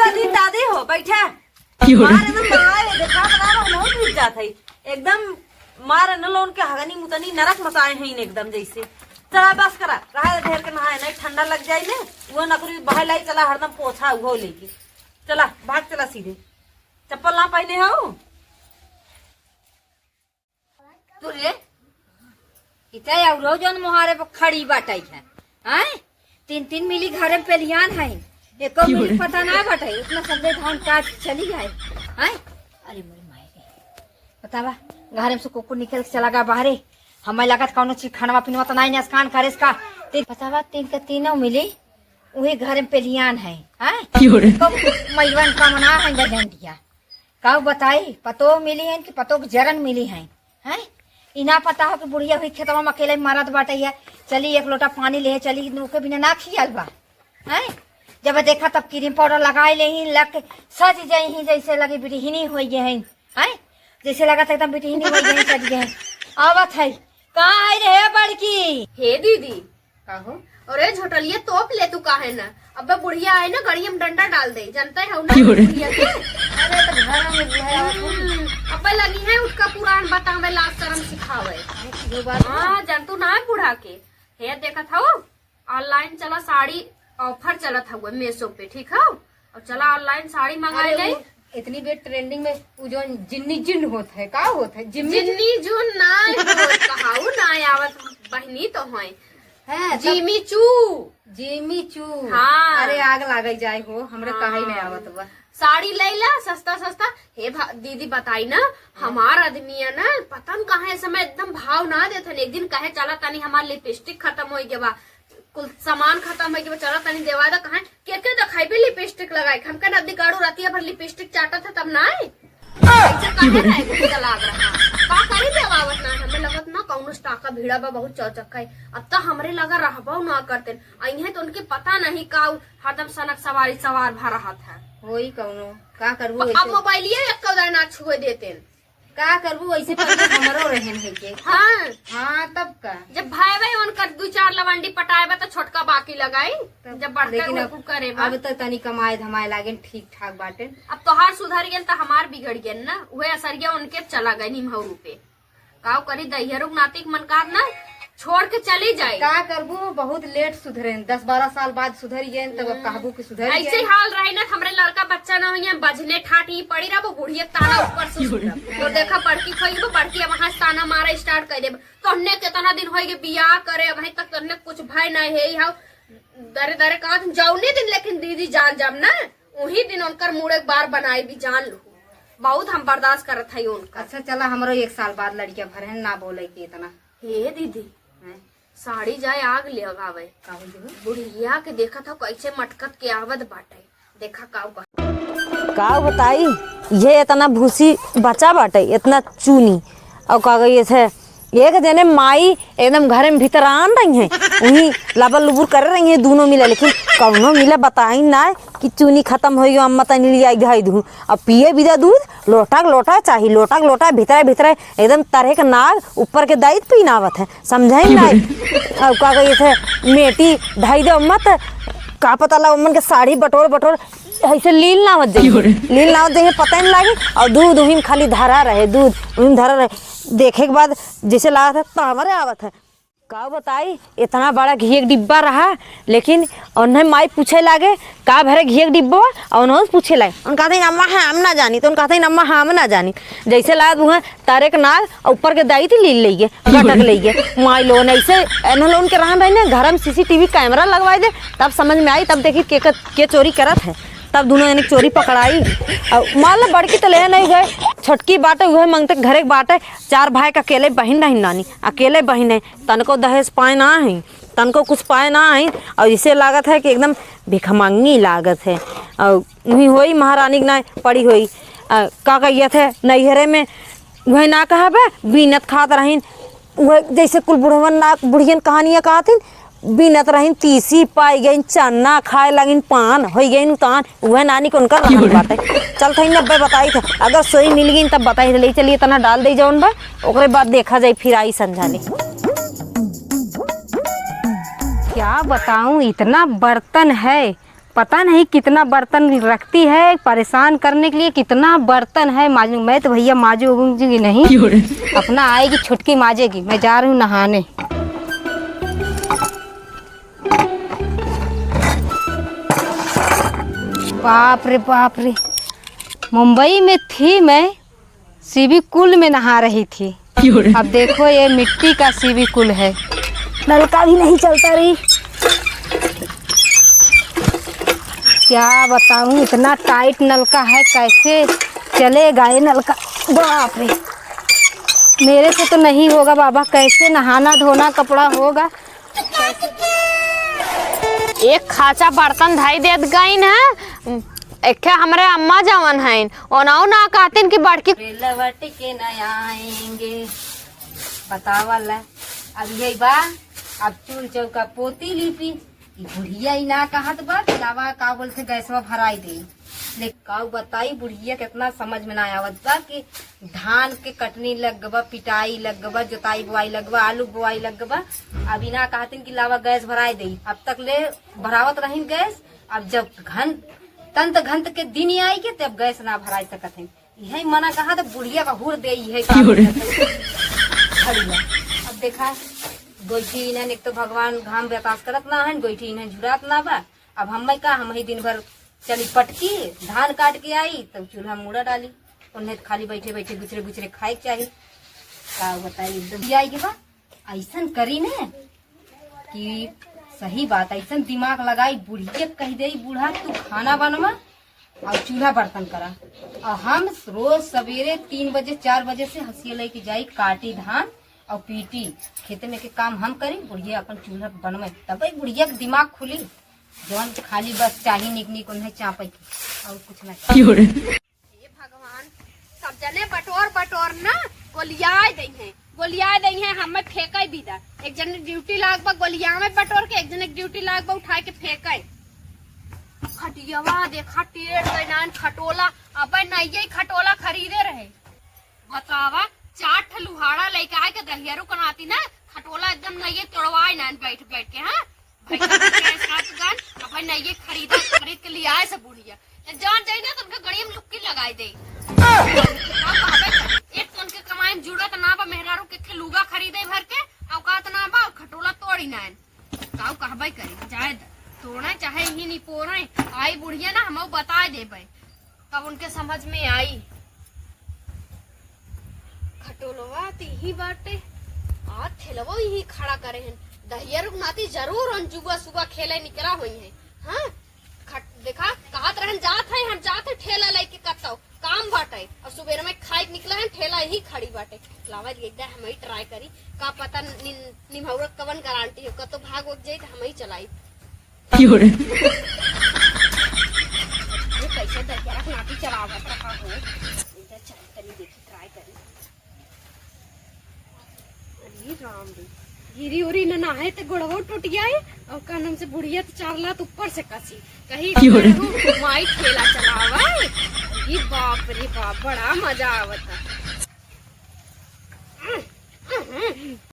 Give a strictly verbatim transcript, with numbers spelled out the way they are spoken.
दादी, दादी हो, बैठा। मार एकदम मार, देखा बता रहा, हम गिर जात है। एकदम मार न लोन के हगनी मुतनी नरक मचाए हैं एकदम जैसे। चला बस करा, रहा ढेर के नहाए, नहीं ठंडा लग जाए ने। वो नकरी बहाई लाई, चला हरदम पोछा उहो लेके। चला, भाग चला सीधे। चप्पल ना पहने हो? तू रे, इता औरो जौन मोहारे पर खड़ी बाटई है, हैं? तीन तीन मिली घरे में पेलियान है, एको मिली पता ना बाटे, इतना संजय धान काट चली जाए, हैं? अरे मोरी माई रे, बतावा, घरे में से कुकुर निकल के चला गया बाहरे, हमें लगत कौनो चीज खानवा पीनवा तो नहीं नसकान करेस का? तीन, बतावा, तीन के तीनों मिली, उही घरे में पेलियान है, हैं? एको मैवन का मना है गजंडिया। काऊ बताई, पतोह मिली हैं कि पतोह के जरन मिली हैं, हैं? ई ना पता हो कि बुढ़िया हुई खेतवा में अकेले मरत बाटे है, चली एक लोटा पानी ले चली, ओके बिना ना खियाल बा, हैं? जब देखा तब क्रीम पाउडर लगाए ले ही, लग के सज जाई ही, जैसे लगे बिटिहिनी होई गए हैं, हैं? जैसे लगत एकदम बिटिहिनी होई गए हैं, सज गए हैं। आवत है, कहाँ आई रे बड़की? हे दीदी, कहो। अरे झोटलिया तोप ले तू काहे ना? अबे बुढ़िया आए ना, गड़िया में डंडा डाल दे, जनता है ना बुढ़िया के? अरे तो घर में बुढ़िया आवत है। हम्म, अबे लगी है उठका पुरान बतावे, लाज शरम सिखावे। ये बात है। हाँ, जन तू ना है बूढ़ा के। हे देखत हऊ, online चला साड़ी offer चलत हउए Meesho पे, ठीक हौ? और चला online साड़ी मंगाई अरे ले। उ इतनी बेर trending में उ जौन जिन्नी जुन होत है, का होत है? जिम्मी जुन? जिन्नी जुन नाय होत, कहाऊ नाय आवत बहिनी तो होय। हैं, तब जिमी चू। जिमी चू। हाँ। अरे आग लागई जाए हो, हमरे हाँ। काहे नहीं आवत बा। साड़ी लैला सस्ता सस्ता। हे भा-, दीदी बताई ना, हमार आदमी है ना, पता न काहे इस समय एकदम भाव ना देत हन। एक दिन कहे चला तनी हमार lipstick खतम होइ गवा, कुल सामान खतम होइ गवा, चला तनी देवा दा। कहे के के देखाइबे lipstick लगाई, हमके नदी गाड़ू रतिया भर lipstick चाटत है तब ना आए। ऐसे काहे रहे कुछ लाग रहा। का करी देवावत ना, हमें लगत ना कौनो स्टाका भीड़ा बा बहुत चौचक है। अब तो हमरे लगा रहबो ना करते। अइहे तो उनके पता नहीं का उ हरदम सनक सवारी सवार भा रहत है। होई कौनो, का करबू अब वैसे? मोबाइलिया एक कौदा ना छुए देते। का करबू वैसे पहले हमरो रहन है के। हाँ। हाँ, तब का? जब भाई भाई उनकर दू चार लवंडी पटाए बा तो छोटका बाकी लगाई, तब जब बड़का लेकिन अब, कुल करे बा। अब तो तनी कमाए धमाए लागेन, ठीक ठाक बाटेन। अब तोहार सुधर गेल तो हमार बिगड़ गेल ना, उहे असरिया उनके चला गए निमहू रूपे। काव करी, दहियरुक नातिक मन का ना छोड़ के चली जाई। का करबू, बहुत लेट सुधरेन, दस बारह साल बाद सुधर गेन, तब अब कहबू कि सुधर ऐसे ही गेन। हाल रही ना, हमरे लड़का बच्चा ना होइए, बजने ठाट ही पड़ी रहबो, बुढ़िया ताना ऊपर से सुनब। तो देखा बड़की खोई बा, बड़की अब वहां से ताना मारा start कर देब। तोहने कितना दिन होई गे बियाह करे, अबहीं तक तोहने कुछ भय नहीं है, ई हाउ दरे दरे कहत जौने दिन लेकिन दीदी जान जाब ना, उही दिन उनकर मूड़ एक बार बनाई भी जान लू। बहुत हम बर्दाश्त करत हई उनका। अच्छा चला, हमरो एक साल बाद लड़किया भरे ना बोले के इतना। हे दीदी, हैं? साड़ी जाए आग ले लगावे। का हो गया? बुढ़िया के देखत हो कैसे मटकत के आवत बाटे। देखा काव कहा। का बताई, ये इतना भूसी बचा बाटे, इतना चूनी। और का कहिए थे, एक जने माई एकदम घरे में भीतर आन रही हैं, वहीं लबर लुबुर कर रही हैं दोनों मिला, लेकिन कौनो मिला बताई ना कि चूनी खत्म हो गई, अम्मा तनी ले आई धाई दूँ। अब पिए बिदा दूध, लोटा के लोटा चाही, लोटा के लोटा, भीतरे भीतरे एकदम तरह के नाग ऊपर के दाइत पीनावत है, समझाई ना। अब का कहिए थे, मेटी ढाई दे अम्मा, त का पता ला उमन के साड़ी बटोर बटोर ऐसे लील नावत जाइए, लील नावत जाइए, पता ही नहीं लागे। और दूध उही में खाली धरा रहे, दूध उही में धरा रहे। देखे के बाद जैसे लागत है तावरे आवत है। का बताई, इतना बड़ा घी के डिब्बा रहा, लेकिन उन्हें माई पूछे लागे, "का भरे घी के डिब्बा?" और उन्होंने पूछे लागे, उन कहते हैं, "अम्मा, हम ना जानी।" तो उन कहते हैं, "अम्मा, हम ना जानी।" जैसे लागत वहाँ तारे के नाग और ऊपर के दाई थी लील लेइए, गटक लेइए। माई लोन ऐसे, एन्हों लोन के रहन रही ना, घर में C C T V camera लगवाई दे, तब समझ में आई, तब देखी के, के चोरी करत है, तब दोनों जने चोरी पकड़ाई। और मान लो बड़की तो ले नहीं गए, छोटकी बाटे, वह मंगते घरे के बाटे, चार भाई का अकेले बहिन रही नानी, अकेले बहिन है, तनको दहेज पाए ना है, तनको कुछ पाए ना है, और इसे लागत है कि एकदम भिखमंगी लागत है, और वही होई महारानी के ना पड़ी होई। आ, का कहिए थे नैहरे में, वह ना कहबे, बीनत खात रहीन, वह जैसे कुल बुढ़वन ना, बुढ़ियन कहानियाँ कहत हिन, बीनत रहीन, तीसी पाई गईन, चन्ना खाए लगिन, पान होई गईन उतान, वह नानी के उनकर रहन बाटे। चल थई नब्बे बताई थे, अगर सोई मिल गईन तब बताई थे, ले चलिए तना डाल दे जौन बा, ओकरे बाद देखा जाई फिर आई संझा ले। क्या बताऊं, इतना बर्तन है, पता नहीं कितना बर्तन रखती है परेशान करने के लिए, कितना बर्तन है माजूंगी। मैं तो भैया माजूंगी नहीं, क्यों रे? अपना आएगी छुटकी माजेगी। मैं जा रही हूँ नहाने। बाप रे बाप रे, मुंबई में थी मैं, स्विमिंग पूल में नहा रही थी। अब देखो, ये मिट्टी का स्विमिंग पूल है, नलका भी नहीं चलता रही। क्या बताऊं, इतना टाइट नलका है, कैसे चलेगा ये नलका? बाप रे, मेरे से तो नहीं होगा बाबा, कैसे नहाना धोना कपड़ा होगा? एक खाचा बर्तन धई देत गइन है, एक ठे हमरे अम्मा जवन हइन, ओनहु ना कहतिन कि बड़की रे लवट के न आएंगे। बतावा ला, अब यही बा, अब चूल चौका पोती लीपी। ई बुढ़िया ई ना कहत बा कि लावा का बोलते गैसवा भराई दे। ले काऊ बताई, बुढ़िया के इतना समझ में ना आवत बा कि धान के कटनी लग बा, पिटाई लग बा, जोताई बोआई लग बा, आलू बोआई लग बा। अब ई ना कहतिन कि लावा गैस भराई दे। अब तक ले भरावत रहिन गैस, अब जब घन तंत घंत के दिन आई के, तब गैस ना भराई सकत है। इहे मना कहा तो बुढ़िया का हुर दे, इहे काम क्यों रे? करत है। घड़िया। अब देखा, गोइठी इन्हन एक तो भगवान घाम बतास करत ना हन, गोइठी इन्हन झुरात ना बा। अब हम्मे का, हम ही दिन भर चली पटकी, धान काट के आई, तब चूल्हा में मुड़ा डाली। उन्हें खाली बैठे बैठे गुचरे गुचरे खाए के चाही। का बताई, एकदम आई के बा। ऐसन करी ने कि सही बात, ऐसन दिमाग लगाई, बुढ़िया के कह देई, "बूढ़ा, तू खाना बनवा और चूल्हा बर्तन करा।" और हम रोज सवेरे तीन बजे, चार बजे से हंसिया लेके जाई, काटी धान और पीटी, खेते में के काम हम करी, बुढ़िया अपन चूल्हा बनवे, तबे बुढ़िया के दिमाग खुली। जौन खाली बस चाही निक निक उन्हें चापे के, और कुछ ना चाही। क्यों रे? हे भगवान, सब जने बटोर बटोर ना गोलियाए दई हैं, गोलियाए दई हैं, हमें फेंके भी दा। एक जने ड्यूटी लाग बा गोलियावे बटोर के, एक जने ड्यूटी लाग बा उठाए के फेंके। खटियावा देखा टेढ़ गइनान खटोला, अबे नइये खटोला खरीदे रहे। बतावा, चार ठे लुहाड़ा लइके आए के दहियरू कनाती ना, खटोला एकदम नइये तोड़वाए नान बैठ बैठ के, हाँ? भाई, कभी के साथ गन, अब भाई नइये खरीदा, खरीद के लियाए से बुढ़िया। ए, जान जाई ना, तुमके गड़िया में लुक्की लगाई दे। का कहबे करी? एक तो उनके कमाई में जुड़त ना बा, मेहरारू के, के लुगा खरीदे भर के, औकात ना बा, और खटोला तोड़ी ना। काऊ कहबे करी, जाए द। तोड़े चाहे ही नहीं पोरे, आई बुढ़िया ना, हमहू बताए देबे। तब उनके समझ में आई। खटोलवा त इही बाटे, आ ठेलवो इही खड़ा करे हन। दहियरू के नाती जरूर अंजुआ सुबह खेले निकला होई है। हाँ, खट-, देखा, कहत रहन, "जात है, हम जात है ठेला लेके कत्तो, काम बाटे।" और सुबेर में खाए के निकला है, ठेला इही खड़ी बाटे। लावा, एक दाए हम ही ट्राई करी, का पता निन-, निमहौरा कवन गारंटी हो, कत्तो भाग वग जाई त हम ही चलाई। क्यों रे? ये कैसे दहिया के नाती चलावत रहा हो? इधर चल, तनी देखी, ट्राई करी। अरे राम रे, गिरी उरी न नहाए त गोड़वो टूट जाए, और का नाम से बुढ़िया त चार लात ऊपर से कसी। कहीं क्यों रे? कहूँ माई ठेला चलावे। ये बाप रे बाप, बड़ा मजा आवत है।